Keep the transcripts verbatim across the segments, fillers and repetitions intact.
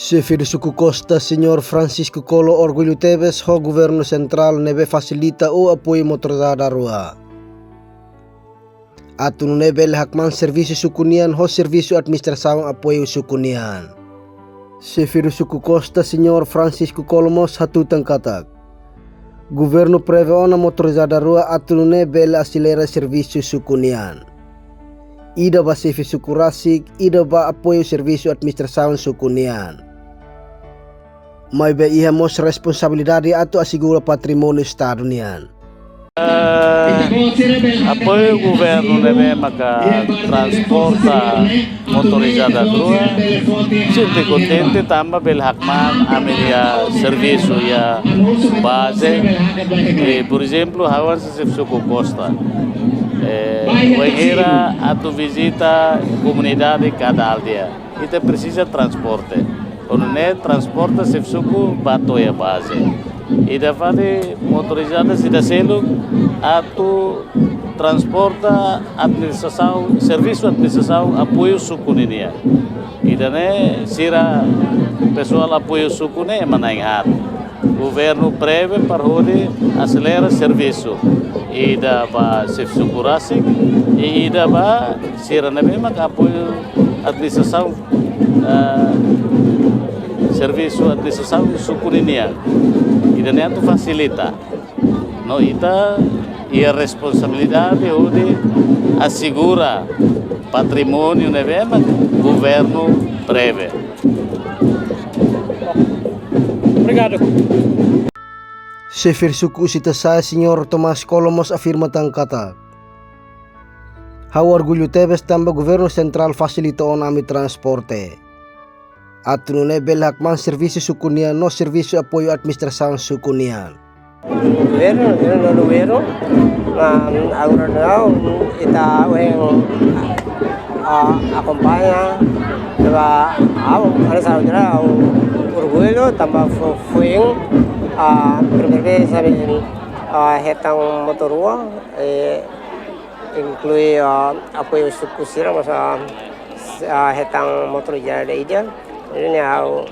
Xefe Suku Costa, Señór Francisco Colo, orgullu tebes ho Governu Sentrál ne'ebé fasilita ou apoiu motorizada rua. Atu nune'e bele hakmaan servisu suku nian ho servisu administrasaun apoiu suku nian. Xefe Suku Costa, Señór Francisco Colo mós hatutan katak Governu prevee ona motorizada rua atu nune'e bele aselera servisu suku nian. Ida ba xefe suku rasik, ida ba apoiu servisu administrasaun suku nian. Maibé iha mós responsabilidade atu asegura patrimóniu Estadu nian. Eh, apoiu governu ne'ebé maka transporta motorizada rua, sente kontente tanba bele hakmaan ami-nia servisu iha baze. E, por ezemplu, ha'u hanesan xefe suku Costa, eh, wainhira atu vizita komunidade kada aldeia, ita presiza transporte. Kuandu ne'e transporta xefe suku ba to'o iha baze. Ida fali motorizada sira seluk atu transporta administrasaun, servisu administrasaun apoiu suku ninian. Ida-ne'e sira pesoál apoiu suku ne'e ema na'in-haat. Governu prevee para hodi aselera servisu. Ida ba xefe suku rasik, i ida ba sira ne'ebé maka apoiu administrasaun, eh, servisu administrasaun suku ninian. Ida-ne'e atu fasilita. No ita iha responsabilidade hodi asegura patrimóniu ne'ebé maka governu prevee. Obrigadu. Xefe suku Usitasai, Señór Tomás Colo mós afirma tan katak, ha'u orgullu tebes tanba Governu Sentrál fasilita ona ami transporte. Atu nune'e bele hakmaan servisu suku nian no servisu apoiu administrasaun suku nian. Governu, governu, governu, ah, agora não, ita ohin, ah, akompaña, ba, ha'u, hanesan ha'u dehan, ha'u orgullu tanba fo-, foin, ah, primeira vez ami, ah, hetan motor rua, eh, inklui, ah, apoiu suku sira, mós, ah, s-, ah, hetan motor ida-idak. Ne'e ha'u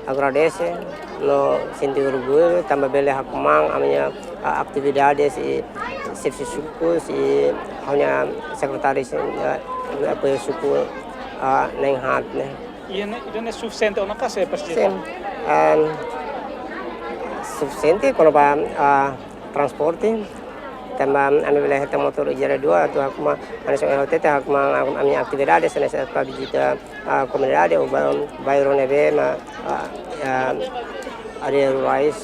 agradese, no sente orgullu, tanba bele hakmaan ami-nia, ah, atividade, i servisu suku, i ha'u-nia sekretáriu, i, ah, apoiu suku, ah, na'in-haat ne'e. Ida-ne'e, ida-ne'e sufisiente ona ka, señór Prezidente? Sin, ah, sufisiente, kona-ba, ah, transporte. Tanba ami bele hetan motor ida-idak rua, atu hakmaan, hanesan ha'u hatete, hakmaan ami-nia atividade, hanesan atu vizita, ah, komunidade, ou ba-, bairru ne'ebé mak, ah, ah, área rurais,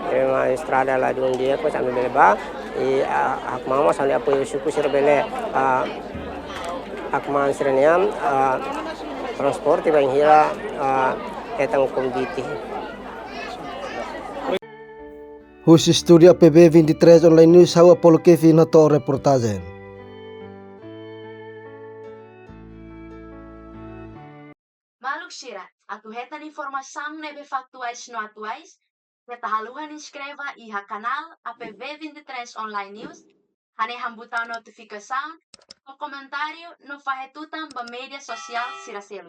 ne'ebé mak estrada ladún di'ak, mós ami bele bá, i, ah, hakmaan mós ami-nia apoiu suku sira bele, ah, hakmaan sira-nia, ah, transporte bainhira, ah, hetan konvite. Husi estúdiu A P B vinte e três Online News, ha'u Apollo Kevin hato'o reportajen. Maluk sira, atu hetan informasaun ne'ebé faktuais no atuais, keta haluha inskreve iha kanál A P B vinte e três Online News, hanehan butaun notifikasaun, fó komentáriu no fahe tutan ba média sosiál sira seluk.